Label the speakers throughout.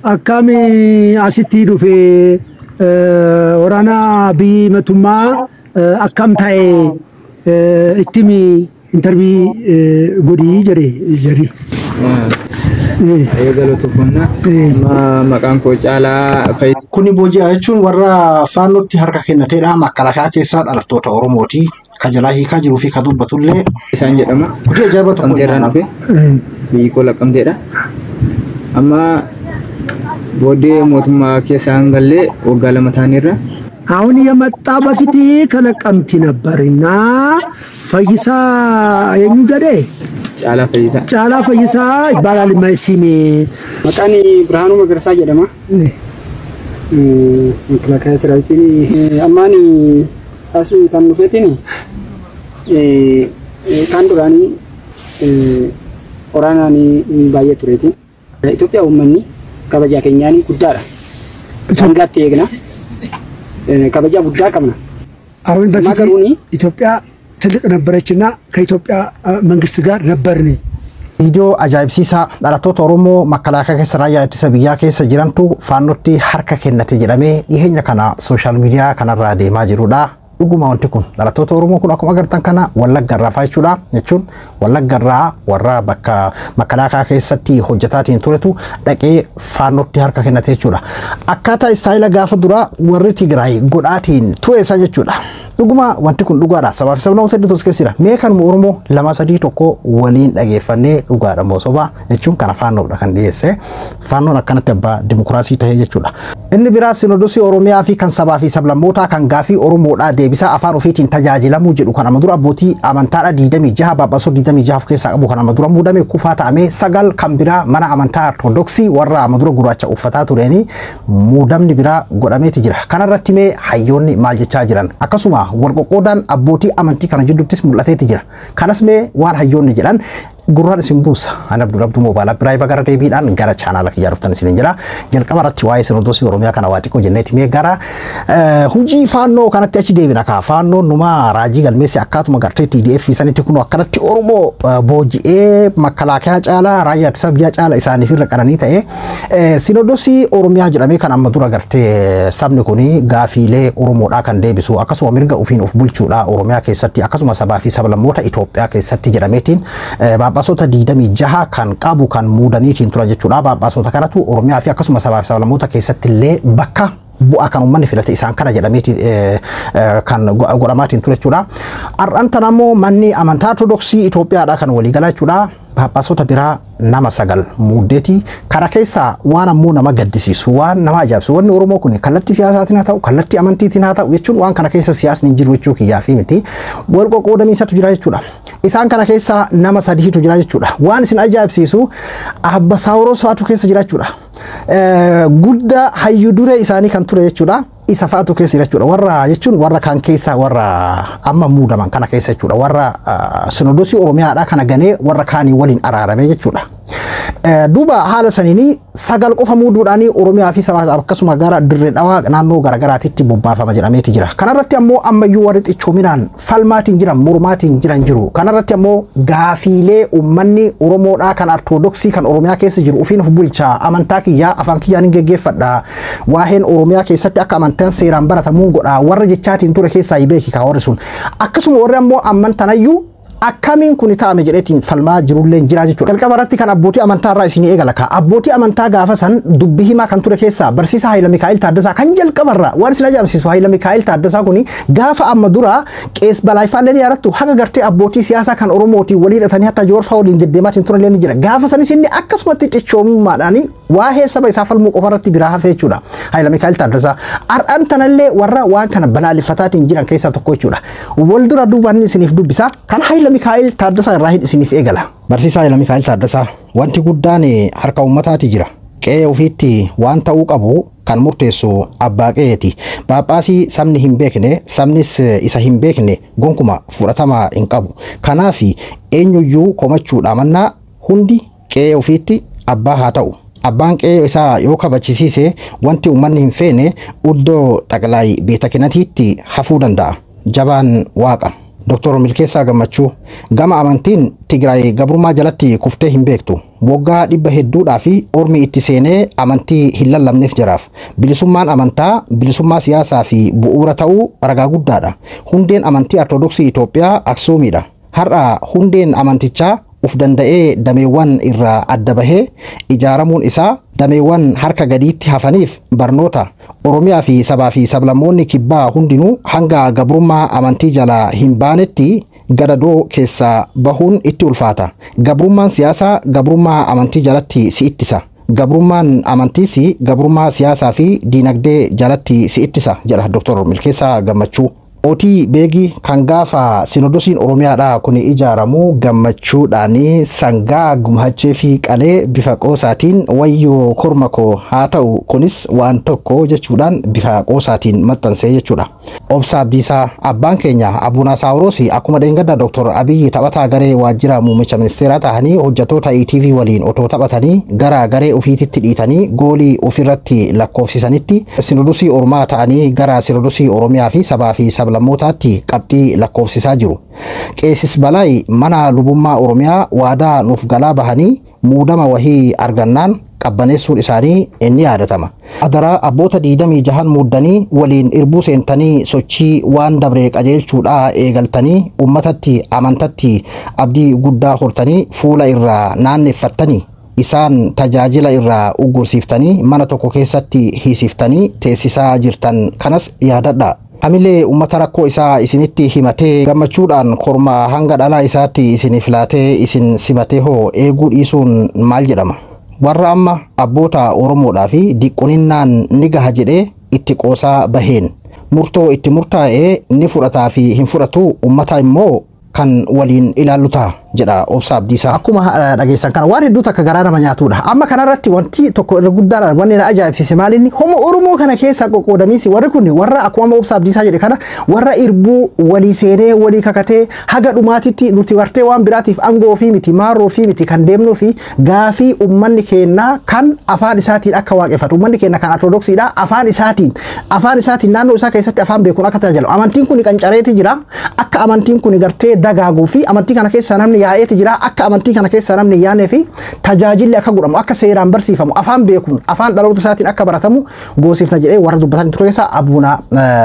Speaker 1: Akkami asitti dhufe waraana biyyi mootummaa akkam ta'e ittimi interview godhii jedhe jedhi.
Speaker 2: Eegalu. Maqaan koo Caalaa
Speaker 3: Kuni booji'a jechuun warra faannootti harka kennateedha. Makalaakaa keessaa dhalattoota Oromooti. Ka jalaa hiikaa jiruu fi ka dubbatullee.
Speaker 2: Isaan jedhama.
Speaker 3: Hojii ajaa'iba tokko
Speaker 2: Laqqamteerraan dhufe. Biyyi koo Laqqamteedha. Amma booddee mootummaa keessa hangallee waggaa 2 ta'aniirra.
Speaker 1: አሁን የመጣ በፊት ከለቀምቲ ነበርና ፈይሳ የኙ ገዴ
Speaker 2: Caalaa Fayyisaa.
Speaker 1: ጫላ ፈይሳ ይባላል ስሜ።
Speaker 4: Maqaan Birhaanuu Magarsaa jedhama. Makalaakaa Siraayitiin ammaan as kan dhufeetiin kan duraanii waraanaan baay'ee tureeti. Itoophiyaa uummanni kabajaa keenyaan guddaadha. Hangaatti eegna. Kabajaa guddaa qabna.
Speaker 1: አሁን በፊት
Speaker 4: ማገሩኒ
Speaker 1: ኢትዮጵያ ትልቅ ነበረችና ከኢትዮጵያ መንግስት ጋር ነበርን።
Speaker 3: Viidiyoo ajaa'ibsiisaa dhalattoota Oromoo makalaakaa keessa raayyaa ittisa biyyaa keessa jirantu faannootti harka kennate jedhamee dhiyeenya kana social media kanarraa deemaa jirudha. Dhuguma wanti kun dhalattoota Oromoo kun akkuma agartan kana Wallagga irraa fa'aa jechuudha. Jechuun Wallagga irraa warra bakka makalaakaa keessatti hojjetaatiin turetu dhaqee faannootti harka kennate jechuudha. Akkaataa istaayila gaafa duraa warri Tigraay godhaatiin ture isa jechuudha. Dhuguma wanti kun dhugaadha. Sabaaf sablammoota hedduutu as keessa jira. Mee kanuma Oromoo lama sadii tokko waliin dhageeffannee dhugaadha moo sobaa jechuun kana faannoodha kan dhiyeesse. Faannoon akkanatti abbaa dimokiraasii ta'ee jechuudha. Inni biraa sinodosii Oromiyaa fi kan sabaa fi sablammootaa kan gaafii Oromoodhaa deebisaa afaan ofiitiin tajaajilamuu jedhu kan amma dura abbootii amantaadha 26 Phaaphaasoo 26 of keessaa qabu kan amma dura muudame kufaa ta'amee 9 kan biraa mana amantaa Ortodoksii warra amma dura gurraacha uffataa tureenii muudamni biraa godhameeti jira. Kanarratti mee hayyoonni maal jechaa jiran? Akkasuma wal qoqqoodaan abbootii amantii kana jidduuttis mul'ateeti jira. Kanas mee waan hayyoonni jedhan gurraan isin buusa. Ani Abdul Abduu Moobaala biraa gara deebiidhaan gara chaanaala kiyyaa dhuftan isin jira. Jalqaba irratti waa'ee sinodosii Oromiyaa kana waa xiqqoo jenneeti mee gara hojii faannoo kanatti achi deebina kaa. Faannoon numaa raajii galmeessi akkaatuma gartee TDF sanitti kun akkanatti Oromoo booji'ee makalaakaa caalaa raayyaa ittisa biyyaa caala isaaniif irra qananii ta'e sinodosii Oromiyaa jedhamee kan amma dura gartee sabni kun gaafiilee Oromoodhaa kan deebisu akkasuma mirga ofiin of bulchuudha Oromiyaa keessatti akkasuma sabaa fi sablammoota Itoophiyaa keessatti jedhameetiin Phaaphaasota 26 kan qabu kan muudaniitiin tura jechuudha. Phaaphaasota kanatu Oromiyaa fi akkasuma sabaa fi sablammoota keessatti illee bakka bu'aa kan uummanni filate isaan kana jedhameeti kan godhamaatiin ture jechuudha. Har'aan tana immoo manni amantaa Ortodoksii Itoophiyaadha kan waliigalaa jechuudha. Phaaphaasota biraa nama 9 muuddeeti. Kana keessaa waan ammoo nama gaddisiisu, waan nama ajaa'ibsu, wanni Oromoo kun kallattii siyaasaatiin haa ta'u, kallattii amantiitiin haa ta'u jechuun waan kana keessa siyaasni hin jiru jechuu kiyyaa fi miti. Wal qoqqoodamiisatu jira jechuudha. Isaan kana keessaa nama 3tu jira jechuudha. Waan isin ajaa'ibsiisu Abba Saawuroos fa'aatu keessa jira jechuudha. Guddaa hayyuu duree isaanii kan ture jechuudha. Isa fa'aatu keessa jira jechuudha. Warra jechuun warra kaan keessa warra amma muudaman kana keessa jechuudha. Warra sinodosii Oromiyaadhaa kana ganee warra kaanii waliin araarame jechuudha. Duuba haala saniini 9 qofa muuduudhaanii Oromiyaa fi sabaa akkasuma gara Dirree Dhawaa naannoo garaagaraatitti bobbaafama jedhameeti jira. Kanarratti ammoo ammayyuu warri xichoominaan falmaatiin jiran mormaatiin jiran jiru. Kanarratti ammoo gaafiilee uummanni Oromoodhaa kan Ortodoksii kan Oromiyaa keessa jiru ofiin of bulchaa amantaa kiyyaa afaan kiyyaan hin geggeeffadha. Waa'een Oromiyaa keessatti akka amantaan seeraan baratamuun godha warra jechaatiin ture keessaa beeki kaa warri sun. Akkasuma warri ammoo amantanayyuu akkamiin kun ta'ame jedheetiin falmaa jirullee jira jechuudha. Jalqaba irratti kan abbootii amantaa irraa isinii eegala kaa. Abbootii amantaa gaafa san dubbii himaa kan ture keessaa barsiisaa Haayila Mikaa'el Taaddasaa kan jalqaba irraa waan isin ajaa'ibsiisu Haayila Mikaa'el Taaddasaa kuni gaafa amma dura qees Balaayifaallee ni yaadattu haga gartee abbootii siyaasaa kan Oromootiin walii hidhatanii hatta Joorfaa waliin deddeemaatiin turan illee ni jira. Gaafa sanis inni akkasumatti cichoomummaadhaan waa'ee saba isaa falmuu qofa irratti biraa hafe jechuudha. Haayila Mikaa'el Taaddasaa. Har'aan tanallee warra waan kana balaaleffataatiin jiran keessaa tokko jechuudha. Wal dura duubaan isiniif dubbisa kan Haayila Mikaa'el Taaddasaa irraa isiniif eegala. Barsiisaa Haayila Mikaa'el Taaddasaa wanti guddaan harka uummataati jira. Qe'ee ofiitti waan ta'uu qabu kan murteessu abbaa qe'eeti. Phaaphaasii sabni hin beekne sabnis isa hin beekne gonkuma fudhatama hin qabu. Kanaaf eenyuyyuu komachuudha mannaa hundi qe'ee ofiitti abbaa haa ta'u. Abbaan qe'ee isaa yoo kabachisiise wanti uummanni hin feene iddoo xaqlaay beeta kenatiitti hafuu danda'a. Jabaan waaqa. Dr. Milkeessaa Gammachuu gama amantiin Tigraay gabrummaa jalatti kuftee hin beektu. Waggaa 100 hedduudhaa fi ormi itti seenee amantii hin lallabneef jiraaf. Bilisummaan amantaa bilisummaa siyaasaa fi bu'uura ta'uu ragaa guddaadha. Hundeen amantii Ortodoksii Itoophiyaa Aksuumiidha. Har'a hundeen amantichaa uf danda'ee dameewwan irraa adda bahee ijaaramuun isaa dameewwan harka gadiitti hafaniif barnoota. Oromiyaa fi sabaa fi sablammoonni kibbaa hundinuu hanga gabrummaa amantii jalaa hin baanetti gadadoo keessaa bahuun itti ulfaata. Gabrummaan siyaasaa gabrummaa amantii jalatti si ittisa. Gabrummaan amantiis gabrummaa siyaasaa fi diinagdee jalatti si ittisa jedha Dr. Milkeessaa Gammachuu. Ootii beegii kan gaafa sinodosiin Oromiyaadhaa kun ijaaramu gammachuudhaan sangaa gumaachee fi qalee bifa qoosaatiin wayyoo korma koo haa ta'u kunis waan tokko jechuudhaan bifa qoosaatiin maxxansee jechuudha. Obsa Abdiisaa abbaan keenya Abuuna Saawuroos akkuma dheengadda Dr. Abiyyi taphataa garee waajjira muummicha ministeeraa ta'anii hojjettoota ETV waliin otoo taphatanii gara garee ofiititti dhiitanii goolii ofirratti lakkoofsisanitti sinodosii Oromaa ta'anii gara sinodosii Oromiyaa fi sabaa fi sablammootaatti qabxii lakkoofsisaa jiru. Qeesis Balaay mana lubummaa Oromiyaa waadaa nuuf galaa bahanii muudama wahii argannaan qabbaneessuun isaanii inni yaadatama. Adaraa abboota 26 muuddanii waliin irbuu seentanii sochii waan dabree qajeelchuudhaa eegaltanii uummatatti amantatti abdii guddaa hortanii fuula irraa naanneffattanii isaan tajaajila irraa uggursiiftanii mana tokko keessatti hiisiftanii teessisaa jirtan kanas yaadadha. Hamilee uummata rakkoo isaa isinitti himatee gammachuudhaan kormaa hanga dhalaa isaatti isiniif laatee isin simatee hoo eeguu dhiisuun maal jedhama? Warra amma abboota Oromoodhaa fi diqqoninnaan ni gaha jedhee itti qoosaa baheen murtoo itti murtaa'ee ni fudhataa fi hin fudhatu uummata immoo kan waliin ilaallu ta'a jedha Obsa Abdiisaa. Akkuma dhageessan kana waan hedduu takka garaa nama nyaatudha. Amma kanarratti wanti tokko irra guddaadhaan wanni na ajaa'ibsiise maal inni homo Oromoo kana keessa qoqqoodamiinsi warri kun warra akkuma Obsa Abdiisaa jedhe kana warra irbuu walii seenee walii kakatee haga dhumaatitti nuti wartee waan biraatiif aangoo fi miti maarroo fi miti kan deemnuu fi gaafii uummanni keenya kan afaan isaatiin akka waaqeffatu uummanni keenya kan Ortodoksiidha afaan isaatiin naannoo isaa keessatti afaan beekuun akka tajaajilu amantiin kun qancareeti jira akka amantiin kun gartee dagaaguu fi amantii kana keessa namni yaa'eeti jira akka amantii kana keessa namni yaanee fi tajaajilli akka godhamu akka seeraan barsiifamu afaan beekuun afaan dhaloota isaatiin akka baratamu goosifna jedhee warra dubbatan ture keessaa Abuuna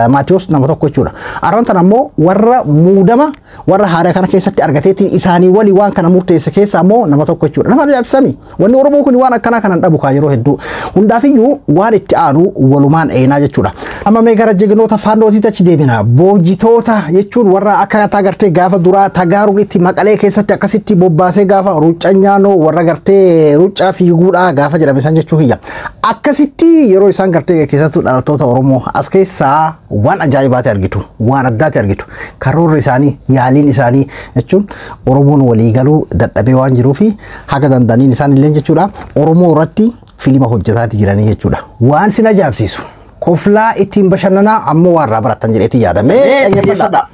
Speaker 3: Maatiyos nama tokko jechuudha. Arran tan ammoo warra muudama warra haaraa kana keessatti argateetiin isaanii walii waan kana murteesse keessa ammoo nama tokko jechuudha. Nama ajaa'ibsami. Wanni Oromoo kun waan akkanaa kanan dhabu kaa yeroo hedduu. Hundaafiyyuu waan itti aanu walumaan eenaa jechuudha. Amma mee gara jegnoota faannootiitti achi deebina. Boojitoota jechuun warra akkaataa gartee gaafa duraa tagaaruun itti maqalee keessatti akkasitti bobbaasee gaafa ruuccaa nyaanoo warra gartee ruuccaa fiiguudhaa gaafa jedhame san jechuu kiyya. Akkasitti yeroo isaan gartee keessattuu dhalattoota Oromoo as keessaa waan ajaa'ibaati argitu, waan addaati argitu. Karoorri isaanii, yaaliin isaanii jechuun Oromoon walii galuu dadhabee waan jiruufi haga danda'aniin isaan illee jechuudha. Oromoo irratti filima hojjetaati jiranii jechuudha. Waan sin ajaa'ibsiisu. Koflaa ittiin bashannanaa ammoo waan irraa barattan jedheetti yaadame. Dhaggeeffadhaa.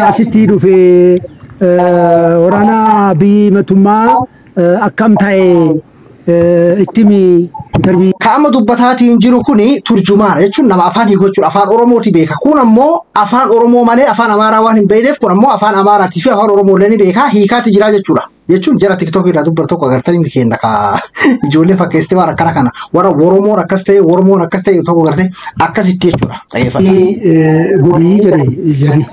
Speaker 1: Asitti dhufee waraana biyyi mootummaa akkam ta'e ittimi interview
Speaker 3: Kaama dubbataatiin jiru kuni turjumaana jechuun nama afaan hiiku jechuudha. Afaan Oromooti beeka. Kun ammoo afaan Oromoo malee afaan Amaaraa waan hin beekneef kun ammoo afaan Amaaraatii fi afaan Oromoo illee ni beeka hiikaati jira jechuudha. Jechuun jara TikTok irraa dubbatu tokko agartanii kenna ka ijoollee fakkeessitee waan akkana kana warra Oromoon akkas ta'e Oromoon akkas ta'e tokko agartee akkasitti jechuudha. Xayyeeffadha.
Speaker 1: Godhii jedhe jedhi.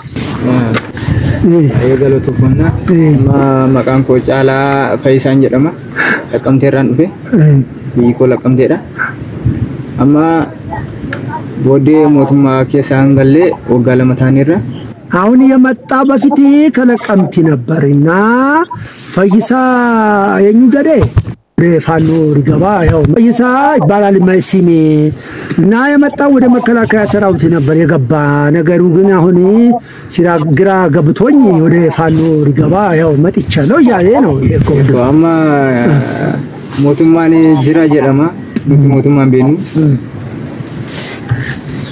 Speaker 2: Baay'ee galateeffannaa. Amma maqaan koo Caalaa Fayyisaan jedhama. Laqqamteerraan dhufe. Biyyi koo Laqqamteedha. Amma booddee mootummaa keessa hangallee waggaa 2 ta'aniirra.
Speaker 1: አሁን የመጣ በፊት ከለቀምቲ ነበርና ፈይሳ የኙ ገዴ ፋኖ ሊገባ ያው ፈይሳ ይባላል ሲሜ እና የመጣው ወደ መከላከያ ሰራዊት ነበር የገባ። ነገሩ ግን አሁን ሲራ ግራ ገብቶኝ ወደ ፋኖ ሊገባ ያው መጥቻለሁ እያለ ነው።
Speaker 2: Amma mootummaan jira jedhama. Nuti mootummaan beeknu.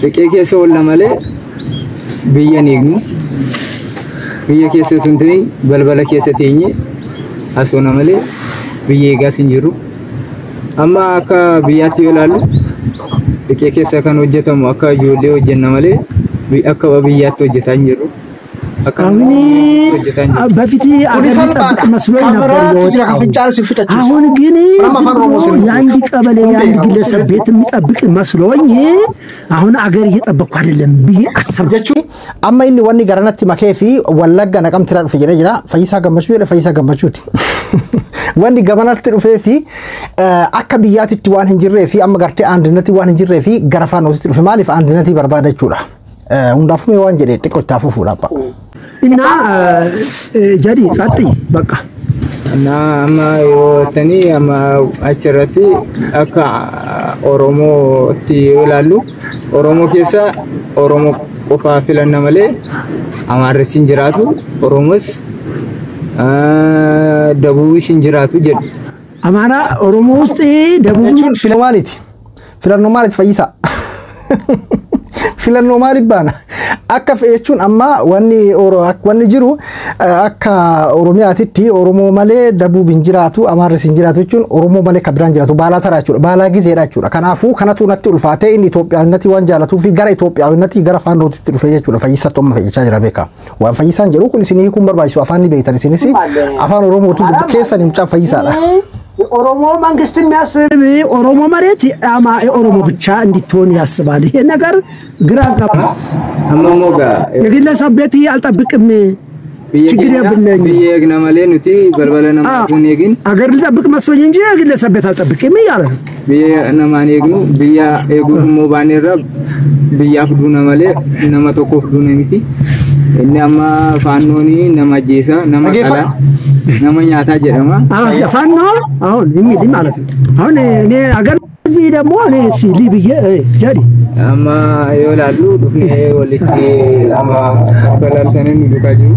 Speaker 2: Dhiqee keessa oolla malee biyya hin eegnu. Biyya keessa osoo hin ta'in balbala keessa teenye haasofna malee biyya eegaas hin jirru. Amma akka biyyaatti yoo ilaallu dhiqee keessa kan hojjetamu akka ijoollee hojjenna malee akka biyyaatti hojjetaa hin jirru. Akka
Speaker 1: አሁን
Speaker 2: hojjetaa hin jiru.
Speaker 1: በፊት አገር ሊጠብቅ መስሎኝ ነበር የወጣው። አሁን ግን ዝም ብሎ የአንድ ቀበሌ የአንድ ግለሰብ ቤት የሚጠብቅ መስሎኝ አሁን አገር እየጠበቅኩ አይደለም ብዬ አሰብኩ።
Speaker 3: Jechuun amma inni wanni garanatti makee fi Wallagga Naqamtiraa dhufe jedhee jira. Fayyisaa Gammachuu jedhe Fayyisaa Gammachuuti. Wanni gamanatti dhufee fi akka biyyaatitti waan hin jirree fi amma gartee aandinatti waan hin jirree fi gara faanootitti dhufe maaliif aandinatii barbaada jechuudha. Hundaafuu mee waan jedhee xiqqoo itti hafuuf fuudha abbaa.
Speaker 1: እና ጀዲ ቀጥይ በቃ።
Speaker 2: እና amma yoo jettanii amma achirratti akka Oromootti yoo ilaallu Oromoo keessa Oromoo qofaa filanna malee Amaarris hin jiraatu, Oromoos Dabuubis hin jiraatu jedhu.
Speaker 1: አማራ ኦሮሞ ውስጥ ደቡብ
Speaker 3: Jechuun filannoo maaliiti? Filannoo maaliiti Fayyisaa? Filannoo maaliif baana? Akka fe'e jechuun amma wanni wanni jiru akka Oromiyaatitti Oromoo malee Dabuub hin jiraatu, Amaarris hin jiraatu jechuun Oromoo malee kan biraan jiraatu baalaa taraa jechuudha. Baalaa gizeedha jechuudha. Kanaafuu kanatu natti ulfaatee inni Itoophiyaawwinnatti waan jaalatuu fi gara Itoophiyaawwinnatti gara faannootitti dhufe jechuudha. Fayyisatti amma fayyachaa jira beekaa. Waan Fayyisaan jedhu kun isin hiikuun barbaachisu afaan ni beektan isinis afaan Oromootiin keessan mucaan Fayyisaadha.
Speaker 1: የኦሮሞ መንግስት የሚያስብ ኦሮሞ መሬት የኦሮሞ ብቻ እንድትሆን ያስባል። ይሄ ነገር ግራ ገባ።
Speaker 2: Amma immoo gaa
Speaker 1: የግለሰብ ቤት አልጠብቅም፣
Speaker 2: biyya
Speaker 1: ችግር
Speaker 2: keenya
Speaker 1: የለኝም።
Speaker 2: biyya eegna malee nuti balbala namaatu hin eegin.
Speaker 1: አገር ልጠብቅ መስሎኝ እንጂ የግለሰብ ቤት አልጠብቅም እያለ ነው።
Speaker 2: Biyya namaan eegnu biyya eeguuf immoo baaneerra biyyaaf duuna malee nama tokkoof duuna miti. Inni amma faannooni nama ajjeesa, nama qalaa, nama nyaataa jedhama.
Speaker 1: ፋኖ አሁን የሚል ማለት ነው። አሁን እኔ አገር እዚህ ደግሞ እኔ ሲሊ ብዬ ጀዲ
Speaker 2: Amma yoo ilaallu dhufnee walitti amma akka ilaaltanii nu duukaa jiru.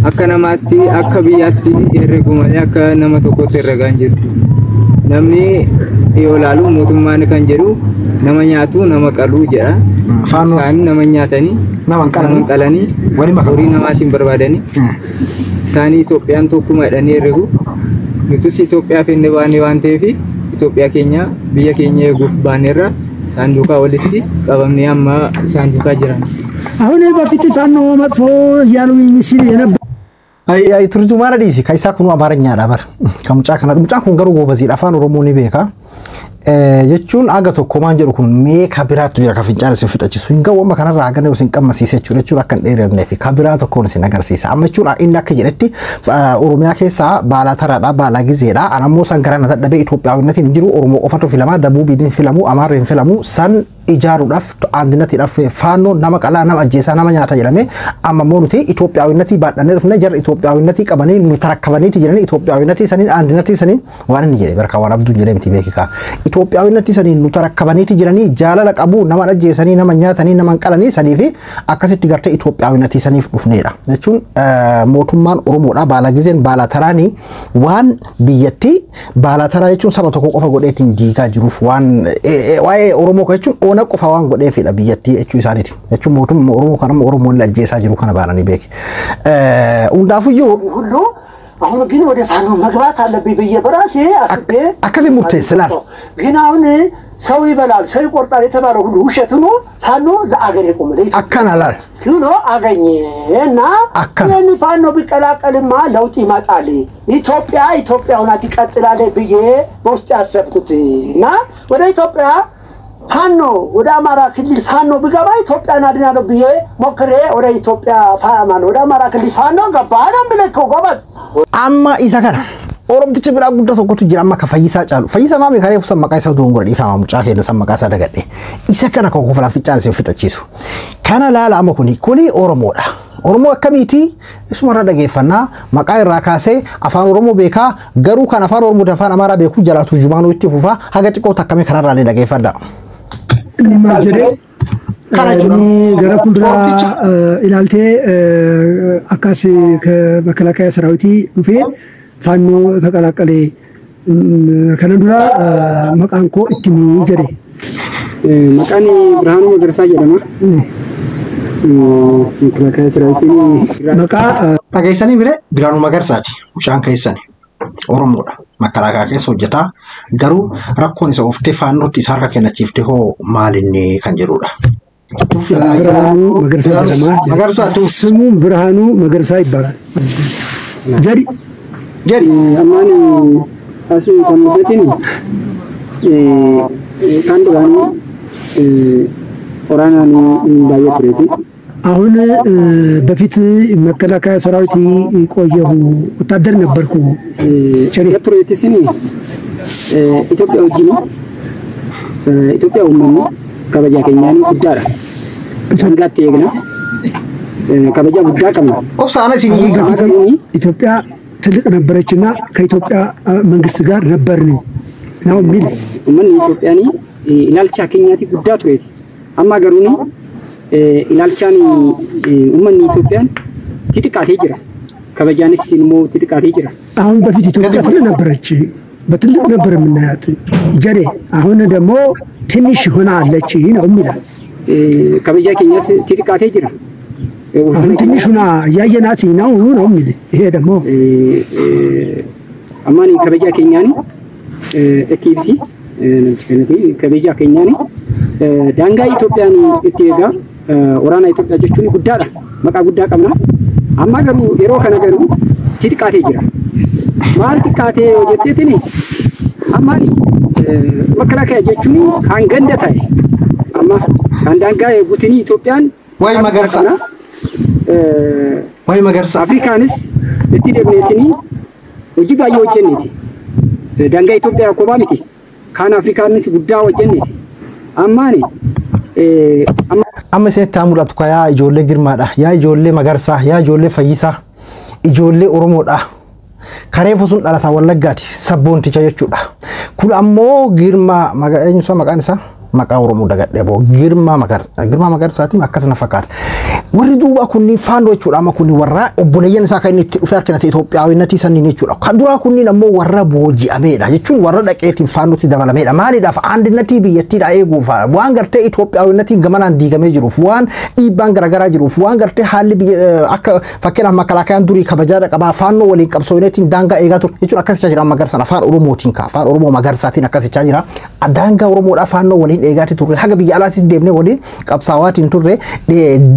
Speaker 2: Akka namaatti akka biyyaatti herregu malee akka nama tokkotti herregaa hin jiru. Namni yoo ilaalu mootummaan kan jedhu nama nyaatu nama qaluu jedha.
Speaker 3: Faannoo.
Speaker 2: Isaan nama nyaatanii
Speaker 3: Nama hin qalanii.
Speaker 2: nama hin qalanii
Speaker 3: Walii makamu.
Speaker 2: horii namaas hin barbaadanii. Isaanii Itoophiyaan tokkuma jedhanii herregu. Nutis Itoophiyaa fenne baanee waan ta'eef Itoophiyaa keenya biyya keenya eeguuf baaneerra isaan duukaa walitti qabamnee amma isaan duukaa jiran.
Speaker 1: አሁን በፊት ፋኖ መጥፎ እያሉኝ ሲል የነበረ
Speaker 3: Ay turjumaana dhiisi kan isaa kunuu amaaranyadha bara. Kan mucaa kana mucaan kun garuu goobaziidha afaan Oromoo ni beeka. Jechuun aga tokko maan jedhu kun mee ka biraattu jira ka fincaan isin fixachiisu hin ga'u amma kanarraa hagana isin qammasiise jechuudha jechuudha akka hin dheerannee fi ka biraa tokkoon isin agarsiisa. Amma jechuudha inni akka jedhetti Oromiyaa keessaa baalaa taraadha baalaa gizeedha an ammoo san gara na dadhabee Itoophiyaawwannatiin hin jiru Oromoo qofatu filamaa Dabuubiin hin filamu Amaarri hin filamu san ijaaruudhaaf aandinatiidhaaf faannoo nama qalaa nama ajjeesaa nama nyaata jedhame amma immoo nuti Itoophiyaawwannatii baadhannee dhufne jarri Itoophiyaawwannatii qabanii nu tarakkabaniiti jiranii Itoophiyaawwannatii saniin aandinatii saniin waan inni jedhe barka waan abduun jedhee miti beekikaa Itoophiyaawwannatii saniin nu tarakkabaniiti jiranii jaalala qabu nama ajjeesanii nama nyaatanii nama qalanii sanii fi akkasitti gartee Itoophiyaawwannatii saniif dhufneedha jechuun mootummaan Oromoodha baala gizeen baala taraanii waan biyyattii baala taraa jechuun saba tokko qofa godheetiin diigaa jiruuf waan waa'ee Oromoo jechuun oona qofa waan godheefidha biyyattii jechuu isaaniiti. Jechuun mootummaa Oromoo kan amma Oromoon ajjeesaa jiru kana baananii beeki. Hundaafuyyuu
Speaker 1: ሁሉ አሁን ግን ወደ ፋኖ መግባት አለብኝ ብዬ በራሴ አስቤ
Speaker 3: akkasii murteesse laal.
Speaker 1: ግን አሁን ሰው ይበላል ሰው ይቆርጣል የተባለው ሁሉ ውሸት ሆኖ ፋኖ ለአገር የቆመ ለኢትዮጵያ
Speaker 3: Akkana laal.
Speaker 1: ሆኖ አገኘ እና
Speaker 3: አካ-
Speaker 1: ይህን ፋኖ ቢቀላቀልማ ለውጥ ይመጣል፣ ኢትዮጵያ ኢትዮጵያ ሆና ትቀጥላለች ብዬ በውስጥ ያሰብኩት እና ወደ ኢትዮጵያ ፋኖ ወደ አማራ ክልል ፋኖ ብገባ ኢትዮጵያን አድናለሁ ብዬ ሞክሬ ወደ ኢትዮጵያ ማነው ወደ አማራ ክልል ፋኖ ገባ ነው የምልህ እኮ ጎበዝ።
Speaker 3: Amma isa kana Oromticha biraa guddaa tokkotu jira amma ka Fayyisaa caalu. Fayyisaa maami karee san maqaa isaa dogongora dhiifama mucaa keenya san maqaa isaa dagadhe. Isa kana kan kofalaan ficcaan isin fixachiisu. Kana laala amma kuni Oromoodha. Oromoo akkamiiti? Isumarra dhageeffannaa maqaa irraa kaasee afaan Oromoo beekaa garuu kan afaan Oromoo afaan Amaaraa beeku jalaa turjumaanuu itti fufaa haga xiqqoo takkamee kanarraa illee dhageeffadha.
Speaker 1: Maal jedhee
Speaker 3: Kana jechuudha.
Speaker 1: Inni gara fuulduraa ilaaltee akkas መከላከያ ሰራዊtii dhufee ፋኖ ተቀላቀለ kana dura maqaan koo itti himuu jedhe.
Speaker 4: Maqaan Birhaanuu Magarsaa jedhama. Makalaakaa Siraatiin
Speaker 1: Maqaa
Speaker 3: Dhageessanii bire Birhaanuu Magarsaati. Mucaan keessani Oromoodha. Makalaakaa keessa hojjetaa. Garuu rakkoon isa ooftee faannootti isa harka kennachiifte hoo maalinni kan jedhudha.
Speaker 1: ብርሃኑ መገርሳ
Speaker 3: መገርሳ
Speaker 1: ስሙ ብርሃኑ መገርሳ ይባላል። ጀሪ
Speaker 3: ጀሪ
Speaker 4: አማኒ አሱ ከንፈቲን ካንዱ ጋኒ ኦራናኒ ባየ ቱሬቲ
Speaker 1: አሁን በፊት መከላከያ ሰራዊት ቆየሁ ወታደር ነበርኩ።
Speaker 4: ጀሪ ቱሬቲ ሲኒ ኢትዮጵያ ወጂኒ ኢትዮጵያ ወመኒ ከበጃ ከኛኒ ጉዳራ ዳንጋት የግና ከበጃ ጉዳ ቀምና
Speaker 3: ኦብሳና ሲኒ
Speaker 1: ኢትዮጵያ ትልቅ ነበረችና ከኢትዮጵያ መንግስት ጋር ነበርን ነው ሚል
Speaker 4: ምን ኢትዮጵያኒ ኢላልቻ ከኛቲ ጉዳ ቱሬቲ አማ ገሩኒ ኢላልቻኒ ኡመኒ ኢትዮጵያን ትጥቃቴ ጅራ ከበጃንስ ሲንሞ ትጥቃቴ ጅራ።
Speaker 1: አሁን በፊት ኢትዮጵያ ትልቅ ነበረች፣ በትልቅ ነበር የምናያት ጀሬ። አሁን ደግሞ ትንሽ ሆናለች ነው የሚላል።
Speaker 4: ከበጃ ከኛስ ትጥቃቴ ጅራ
Speaker 1: አሁን ትንሽ ሆና ያየናት ነው ነው የሚል። ይሄ ደግሞ
Speaker 4: አማኒ ከበጃ ከኛኒ እቲብሲ ነምጭከነቲ ከበጃ ከኛኒ ዳንጋ ኢትዮጵያን እቲጋ ወራና ኢትዮጵያ ጀቹኒ ጉዳዳ መቃ ጉዳ ቀምና አማ ገሩ የሮ ከነገሩ ትጥቃቴ ጅራ ማል ጥቃቴ ወጀቴትኒ አማኒ መከላከያ ጀቹኒ ካንገንደታይ አማ ካንዳንጋ የጉትኒ ኢትዮጵያን
Speaker 3: ወይ መገርሳ ወይ መገርሳ
Speaker 4: አፍሪካንስ እቲ ደብኔትኒ ወጂ ባየ ወጀኔቲ ዳንጋ ኢትዮጵያ ኮባሚቲ ካን አፍሪካንስ ጉዳ ወጀኔቲ አማኒ
Speaker 3: amma isinitti haa mul'atu ka yaa ijoollee Girmaadha, yaa ijoollee Magarsaa, yaa ijoollee Fayyisaa, ijoollee Oromoodha. Kareefu sun dhalataa Wallaggaati, sabboonticha jechuudha. Kun ammoo Girmaa eenyusaa maqaan isaa? Maqaa Oromoo dagadhee boo Girmaa Girmaa Magarsaatiin akkas na fakkaata. Warri duubaa kunniin faandoo jechuudha. Amma kunniin warra obboleeyyan isaa kan inni itti dhufee harkinate Itoophiyaawinnatii sanniin jechuudha. Kan duraa kunniin ammoo warra booji'ameedha jechuun warra dhaqeetiin faandootti dabalameedha. Maaliidhaaf aandinnatii biyyattiidha eeguuf waan gartee Itoophiyaawinnatiin gamanaan diigamee jiruuf waan dhiibbaan garaagaraa jiruuf waan gartee haalli akka fakkeenyaaf makalaakayaan durii kabajaadha qabaa faannoo waliin qabsooneetiin daangaa eegaa ture jechuun akkasichaa jira. Magarsaan afaan Oromootiin ka afaan Oromoo Magarsaatiin akkasichaa jira. Daangaa Oromoodhaa faannoo waliin eegaati turre haga biyya alaatti deemnee waliin qabsaawaatiin turre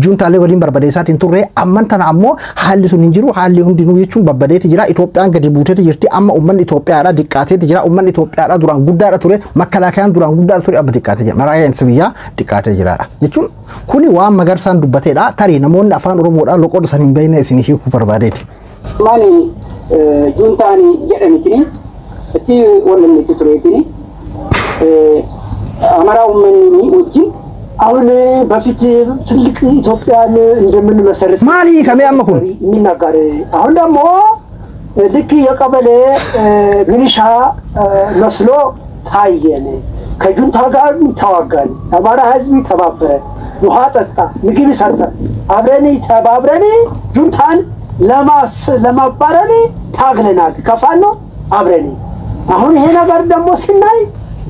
Speaker 3: juuntaalee waliin barbadeessaatiin turre. Amman tana ammoo haalli sun hin jiru, haalli hundinuu jechuun babbadeeti jira. Itoophiyaan gadi buuteeti jirti. Amma uummanni Itoophiyaadha diqqaateeti jira. Uummanni Itoophiyaadha duraan guddaadha ture, makkalaakayaan duraan guddaadha ture, amma diqqaatee jira. Maraayaan biyyaa diqqaatee jiraadha jechuun kuni waan Magarsaan dubbateedha. Tarii namoonni afaan Oromoodhaa loqoda san hin beekne isin hiikuu barbaadeeti.
Speaker 4: Maani juuntaani jedhamitini itti wallannetti tureetini አማራ ኡመኒ ወጂን
Speaker 1: አሁን በፊት ትልቅ ኢትዮጵያን እንደምንመሰርት
Speaker 3: ማሊ ከሚያመኩን
Speaker 1: የሚናገር አሁን ደግሞ ልክ የቀበሌ ሚሊሻ መስሎ ታየን። ከጁንታ ጋር ተዋጋን። አማራ ህዝብ ተባበረ፣ ውሃ ጠጣ፣ ምግብ ሰጠ። አብረን ተባብረን ጁንታን ለማባረር ታግለናል ከፋኖ አብረን። አሁን ይሄ ነገር ደግሞ ሲናይ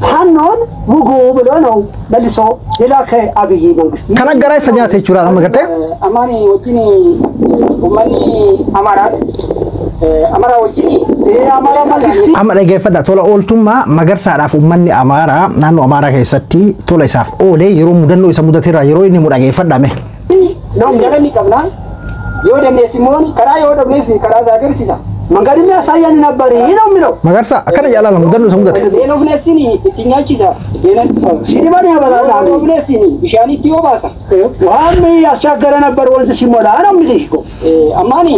Speaker 1: ፋኖን ውጉ ብሎ ነው መልሶ የላከ አብይ መንግስት።
Speaker 3: ከነገራ ሰኛት ይችላል አመገደ
Speaker 4: አማኒ ወጂኒ ኡመኒ አማራ አማራ ወጂኒ
Speaker 1: የአማራ መንግስት
Speaker 3: amma dhageeffadha tola ooltummaa Magarsaadhaaf uummanni Amaaraa naannoo Amaaraa keessatti tola isaaf oolee yeroo mudannoo isa mudateerraa yeroo inni mu dhageeffadhame.
Speaker 4: ነው ጀለኒ ቀብና yoo dandeessi immoo karaa yoo dhabnes karaa isaa agarsiisa.
Speaker 1: መንገድ የሚያሳየን ነበር ነው የሚለው።
Speaker 3: Magarsaa akkana jaalala mudannoo isa mudate.
Speaker 4: Beelofneessin itti nyaachisa.
Speaker 1: ሲሪባን ያበላል።
Speaker 4: Beelofneessin bishaan itti obaasa.
Speaker 1: ውሃም ያሻገረ ነበር ወንዝ ሲሞላ ነው የሚልህ እኮ።
Speaker 4: Ammaani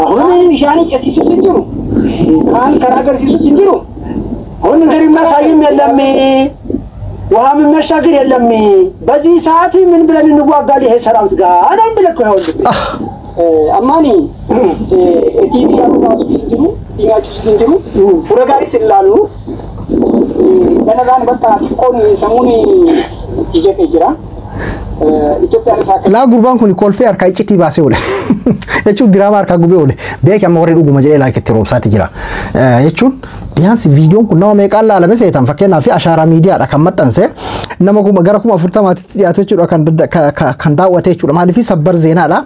Speaker 1: አሁን
Speaker 4: bishaan ceesisus hin jiru. Kaan karaa agarsiisus hin jiru.
Speaker 1: አሁን መንገድ የሚያሳይም የለም፣ ውሃም የሚያሻግር የለም። በዚህ ሰዓት ምን ብለን እንዋጋለን ይሄ ሰራዊት ጋር ነው የሚልህ እኮ ይኸውልህ።
Speaker 4: Ammaani itti bishaan obaasus hin jiru, itti nyaachisus hin jiru. Uragaaris hin laallu. Kanarraan bakka xiqqoon sammuun itti jeqee jira. Itoophiyaan isaa
Speaker 3: Laa gurbaan kun kolfee harkaa iccitii baasee oole. Jechuun diraamaa harkaa gubee oole. Beeki amma warri dhuguma jedhee like itti roobsaati jira. Jechuun biyaansi viidiyoon kun nama meeqaan laalame seetan? Fakkeenyaaf Ashaaraa Miidiyaadha kan maxxanse, nama kuma gara 40,000tti dhiyaate jechuudha kan daawwate jechuudha. Maaliif sabbar zeenaadha.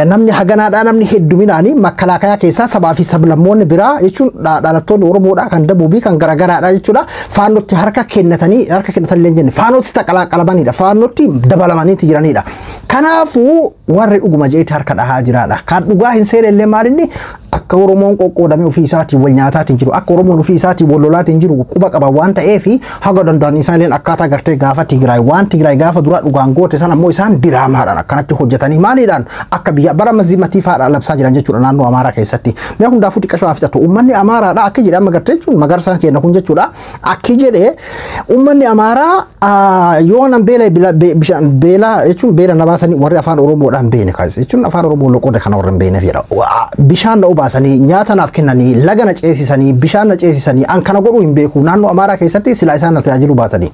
Speaker 3: Namni haganaadha, namni hedduminaani makkalaakayaa keessaa sabaa fi sablammoonni biraa jechuun dhalattoonni Oromoodha kan dabuubii kan garagaraadha jechuudha. Faannootti harka kennatanii, harka kennatanii illee hin jenne, faannootti taqalaaqalamanidha. Faannootti dabalamaniiti jiranidha. Kanaafuu warri dhuguma jeetti harka dhahaa jiraadha. Kan dhugaa hin seene illee maalinni akka Oromoon qoqqoodamee ofii isaatiin wal nyaataatiin jiru, akka Oromoon ofii isaatiin wal lolaatiin jiru quba qaban waan ta'eef, haga danda'an isaan illee akkaataa gartee gaafa Tigraay waan Tigraay gaafa dura dhugaan goote san ammoo isaan diraamaadhaan akkanatti hojjetanii maaliidhaan akka biyya bara mazimatii fa'aadhaan labsaa jiran jechuudha naannoo Amaaraa keessatti. Mee hundaafuu xiqqashoo haa fixatu. Uummanni Amaaraadha akka jedhe amma gartee jechuun Magarsaan keenya kun jechuudha. Akki jedhe uummanni Amaaraa yoo nan beela bishaan beela jechuun beela na baasanii, warri afaan Oromoodhaan beene kaase jechuun afaan Oromoo loqoda kana warri hin beekneef jedha. Bishaan na obaasanii, nyaata naaf kennanii, laga na ceesisanii, bishaan na ceesisanii, an kana godhuu hin beeku, naannoo Amaaraa keessatti silaa isaan na tajaajilu baatanii.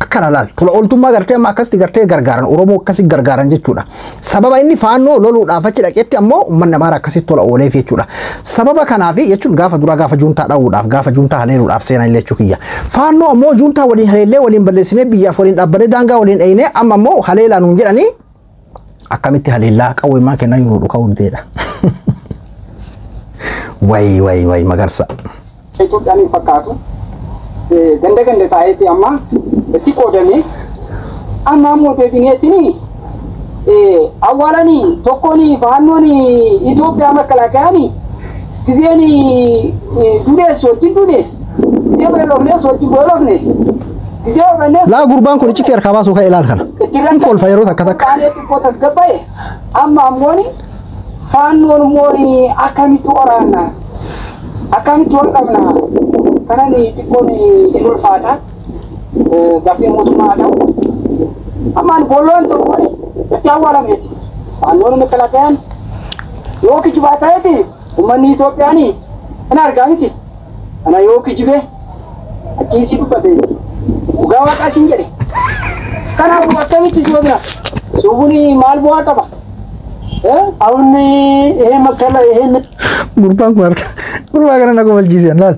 Speaker 3: Akkana laal, tola ooltummaa gartee amma akkasitti gartee gargaaran, Oromoo akkasitti gargaaran jechuudha. Sababa inni faannoo loluudhaaf achi dhaqetti ammoo uummanni Amaaraa akkasitti tola ooleef jechuudha. Sababa kanaaf jechuun gaafa duraa gaafa juuntaa dha'uudhaaf, gaafa juuntaa haleeluudhaaf seenan illee jechuu kiyya. Faannoo ammoo juuntaa waliin haleellee, waliin balleessinee, biyyaaf waliin dhaabbannee, daangaa waliin dhayinee, amma ammoo haleelaa nuun jedhanii, akkamitti haleellaa qawweemaa kennan nu dhuka hundeedha. Wayi wayi wayi Magarsa.
Speaker 4: Itoophiyaan hin fakkaatu. Ganda ganda taa'eeti amma itti qoodame, amma ammoo deebineetiin awwaalanii tokkoon faannoon Itoophiyaa makkalaakayaan gizeen durees wajjin dune, gizee beelofnees wajjin beelofne, gizee obannees.
Speaker 3: Laa, gurbaan kun iccitii harkaa baasuu ka'e, ilaal kana. Hin kolfa yeroo takka takka.
Speaker 4: Qaanee xiqqoo tasgabbaa'e, amma ammooni faannoon immoo akkamitti waraanna, akkamitti wal qabna, kanan xiqqoon hin ulfaata. Gaaffii mootummaa haa ta'u, ammaan boolloon tokkoon itti awwaalameeti faannoon makkalaakayaan yoo kijibaa ta'eeti uummanni Itoophiyaan hin argaa miti. Kana yoo kijibe akkiisii dubbate, dhugaa waaqaa siin jedhe. Kanaafuu akkamitti si wagna suubuun maal bu'aa qaba?
Speaker 1: አሁን ይሄ መከላ ይሄን
Speaker 3: Gurbaan kun harka gurbaa kana na kofalchiisan laal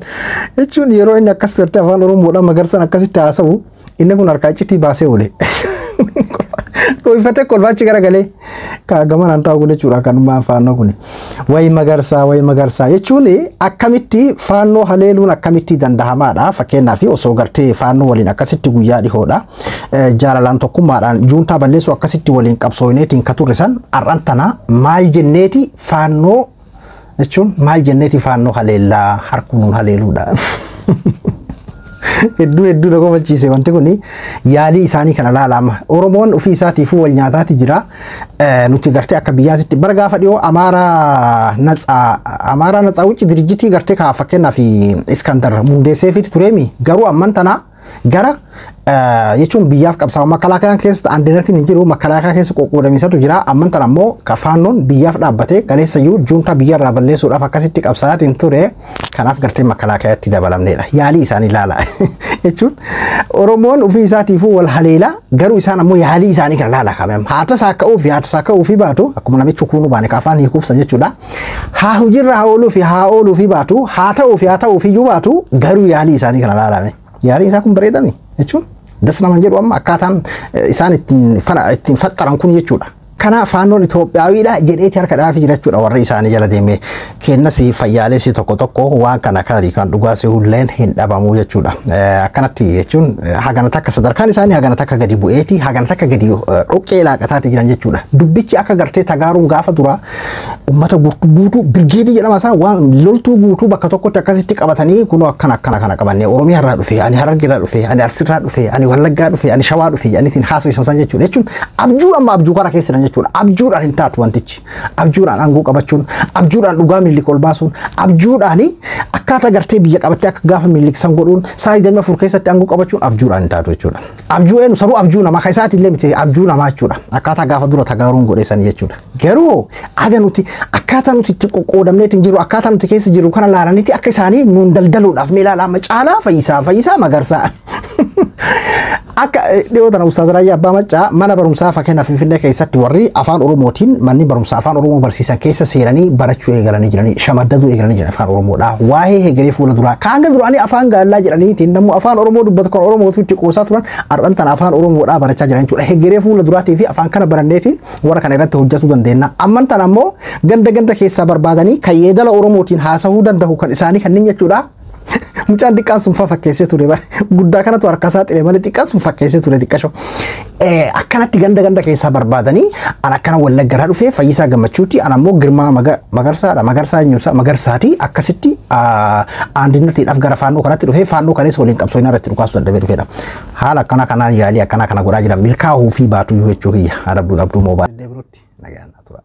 Speaker 3: jechuun yeroo inni akkas gartee afaan Oromoodhaan Magarsaan akkasitti haasa'u, inni kun harkaa iccitii baasee oole. Kolfatee kolfaachi garagalee gamanaan taa'u kun jechuudha kanummaa faannoo kun. Wayi Magarsaa, wayi Magarsaa jechuun akkamitti faannoo haleeluun akkamitti danda'amaadha? Fakkeenyaaf osoo gartee faannoo waliin akkasitti guyyaa dhihoodha. Jaalalaan tokkummaadhaan juuntaa balleessuu akkasitti waliin qabsooneetiin ka turre san, har'an tana maal jenneeti faannoo jechuun, maal jenneeti faannoo haleellaa harkunuun haleeluudha? Hedduu hedduu na kofalchiise wanti kun. Yaalii isaanii kana laalama. Oromoon ofii isaatiifuu wal nyaataati jira. Nuti gartee akka biyyaatitti bara gaafa dhiyoo Amaaraa natsaa Amaaraa natsaa wucci dirjitii gartee kaa fakkeenyaaf Iskandar mundeesseefiiti tureemi, garuu amman tana gara jechuun biyyaaf qabsaa'u makkalaakayaan keessa andinetiin hin jiru, makkalaakaa keessa qoqqoodamiisatu jira. Amman tana ammoo ka faannoon biyyaaf dhaabbatee kaleessayyuu juuntaa biyyarraa balleessuudhaaf akkasitti qabsaa'aatiin ture, kanaaf gartee makkalaakayaatti dabalamneedha. Yaalii isaanii ilaala jechuun Oromoon ofii isaatiifuu wal haleela, garuu isaan ammoo yaalii isaanii kana laala kamem haa tasaa ka'uu fi haa tasaa ka'uu fi baatu, akkuma namichi kuunu baane ka afaan hiikuuf san jechuudha. Haa hojiirra haa ooluu fi haa ooluu fi baatu, haa ta'uu fi haa ta'uu fi iyyuu baatu, garuu yaalii isaanii kana laalame. Yaaliin isaa kun bareedame jechuun das naman jedhu amma akkaataan isaan ittiin faxaran kun jechuudha. Kanaaf faannoon Itoophiyaawiidha jedheeti harka dhaafii jira jechuudha warri isaanii jala deemee. Kennas fayyaalessi tokko tokko waan kana kan dhugaa hulleen hin dhabamuu jechuudha. Akkanatti jechuun hagana takka sadarkaan isaanii hagana takka gadi bu'eeti, hagana takka gadi dhoqqee laaqataati jiran jechuudha. Dubbichi akka gartee tagaaruun gaafa duraa uummata guutuu birgeedii jedhama isaa waan loltuu guutuu bakka tokkotti akkasitti qabatanii, kunoo akkana akkana kana qabannee, Oromiyaa irraa dhufe, ani Harargee irraa dhufe, ani Arsii irraa dhufe, ani Wallaggaa dhufe, ani Shawaa dhufe jedhaniitiin haasoo isaan jechuudha. Jechuun abjuu amma abjuu kana keessa jiran jechuudha. Abjuudhaan hin taatu wantichi. Abjuudhaan aangoo qabachuun, abjuudhaan dhugaa Minilik ol baasuun, abjuudhaan akkaataa gartee biyya qabattee akka gaafa Minilik san godhuun sa'a 24 keessatti aangoo qabachuun abjuudhaan hin taatu jechuudha. Abjuu eenyu sabuu abjuu namaa kan isaati illee miti, abjuu namaa jechuudha. Akkaataa gaafa dura tagaaruun godhe san jechuudha. Garuu aga nuti akkaataa nuti itti qoqqoodamneetiin jiru, akkaataa nuti keessa jiru kana laalaniiti akka isaanii nuun daldaluudhaaf mee ilaala amma Caalaa Fayyisaa, Fayyisaa Magarsaa. Akka dhiyoo tana Ustaaz Raayyaa Abbaa Maccaa mana barumsaa fakkeenyaaf Finfinnee keessatti warri afaan Oromootiin manni barumsaa afaan Oromoo barsiisan keessa seenanii barachuu eegalanii jiranii, shamaddaduu eegalanii jiran afaan Oromoodha. Waa'ee hegeree fuula duraa kaan duraanii afaan gaallaa jedhaniitiin namni afaan Oromoo dubbatu kan Oromootu itti qoosaa turan har'an tana afaan Oromoodhaa barachaa jiran jechuudha. Hegeree fuula duraatii fi afaan kana baranneetiin warra kana irratti hojjetuu dandeenya. Amman tana ammoo ganda ganda keessaa barbaadanii kan yeedala Oromootiin haasa'uu danda'u kan isaanii kanneen jechuudha. Mucaan xiqqaan sun fa fakkeessee ture, guddaa kanatu harka isaa xire malee xiqqaan sun fakkeessee ture xiqqasho. Akkanatti ganda ganda keessaa barbaadanii an akkana Wallaggaraa dhufee Fayyisaa Gammachuuti, an ammoo Girmaa Magarsaadha, Magarsaa eenyuusaa Magarsaati, akkasitti aandinatiidhaaf gara faannoo kanatti dhufee faannoo kanes waliin qabsoo irratti dhukaasuu dadhabee dhufeedha. Haala akkana kanaan yaalii akkana kana godhaa jira, milkaa'uu fi baatu jechuu kiyya. Adabduu dhabduu moobaayil. Deebinutti nagaan tura.